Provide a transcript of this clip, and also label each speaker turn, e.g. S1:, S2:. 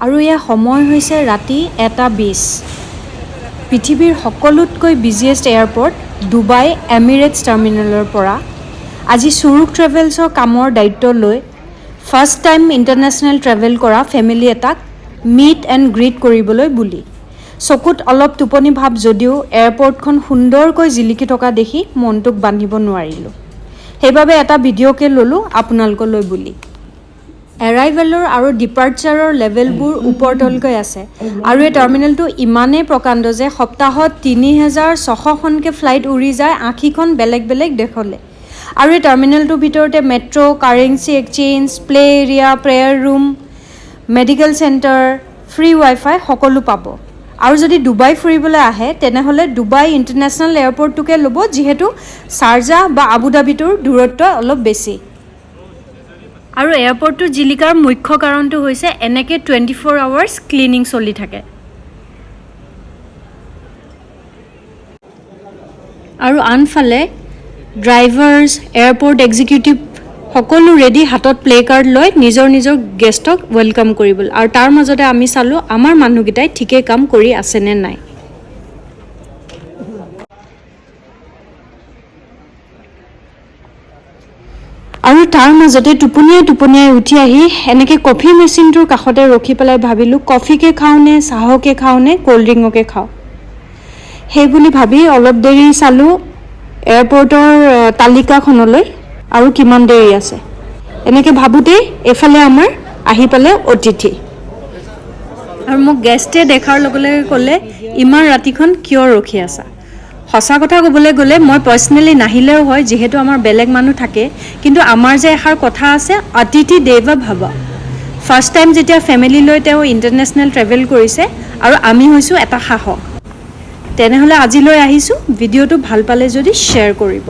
S1: আৰু এয়া সময় হৈছে ৰাতি 1:20। পৃথিৱীৰ সকলোতকৈ বিজিয়েষ্ট এয়াৰপৰ্ট ডুবাই এমিৰেটছ টাৰ্মিনেলৰ পৰা আজি চুৰুক ট্ৰেভেলছৰ কামৰ দায়িত্ব লৈ ফাৰ্ষ্ট টাইম ইণ্টাৰনেশ্যনেল ট্ৰেভেল কৰা ফেমিলি এটাক মিট এণ্ড গ্ৰীট কৰিবলৈ বুলি। চকুত অলপ টোপনি ভাৱ যদিও এয়াৰপৰ্টখন সুন্দৰকৈ জিলিকি থকা দেখি মনটোক বান্ধিব নোৱাৰিলোঁ। সেইবাবে এটা ভিডিঅ'কে ল'লোঁ আপোনালোকলৈ বুলি। এৰাইভেলৰ আৰু ডিপাৰ্চাৰৰ লেভেলবোৰ ওপৰ তলকৈ আছে আৰু এই টাৰ্মিনেলটো ইমানেই প্ৰকাণ্ড যে সপ্তাহত 3600খনকৈ ফ্লাইট উৰি যায় 80খন বেলেগ বেলেগ দেশলৈ। আৰু এই টাৰ্মিনেলটোৰ ভিতৰতে metro, currency exchange, play area, prayer room, medical centre, free WiFi সকলো পাব। আৰু যদি ডুবাই ফুৰিবলৈ আহে, তেনেহ'লে ডুবাই ইণ্টাৰনেশ্যনেল এয়াৰপৰ্টটোকে ল'ব, যিহেতু চাৰ্জা বা আবুধাবিটোৰ দূৰত্ব অলপ বেছি। আৰু এয়াৰপৰ্টটো জিলিকাৰ মুখ্য কাৰণটো হৈছে এনেকৈ 24 আৱাৰ্ছ ক্লিনিং চলি থাকে। আৰু আনফালে ড্ৰাইভাৰ্ছ, এয়াৰপৰ্ট এক্সিকিউটিভ সকলো ৰেডি, হাতত প্লে কাৰ্ড লৈ নিজৰ নিজৰ গেষ্টক welcome কৰিবলৈ। আৰু তাৰ মাজতে আমি চালোঁ আমাৰ মানুহকেইটাই ঠিকেই কাম কৰি আছেনে নাই। আৰু তাৰ মাজতে টোপনিয়াই টোপনিয়াই উঠি আহি এনেকৈ কফি মেচিনটোৰ কাষতে ৰখি পেলাই ভাবিলোঁ, কফিকে খাওঁ নে চাহকে খাওঁ নে ক'ল্ড ড্ৰিংককে খাওঁ। সেই বুলি ভাবি অলপ দেৰি চালোঁ এয়াৰপৰ্টৰ তালিকাখনলৈ আৰু কিমান দেৰি আছে। এনেকৈ ভাবোঁতেই এইফালে আমাৰ আহি পালে অতিথি। আৰু মোক গেষ্টে দেখাৰ লগে লগে ক'লে, ইমান ৰাতিখন কিয় ৰখি আছা? সঁচা কথা ক'বলৈ গ'লে মই পাৰ্চনেলি নাহিলেও হয়, যিহেতু আমাৰ বেলেগ মানুহ থাকে, কিন্তু আমাৰ যে এষাৰ কথা আছে, অতিথি দেৱ ভৱ। ফাৰ্ষ্ট টাইম যেতিয়া ফেমিলি লৈ তেওঁ ইণ্টাৰনেশ্যনেল ট্ৰেভেল কৰিছে আৰু আমি হৈছোঁ এটা সাহস। তেনেহ'লে আজিলৈ আহিছোঁ। ভিডিঅ'টো ভাল পালে যদি শ্বেয়াৰ কৰিব।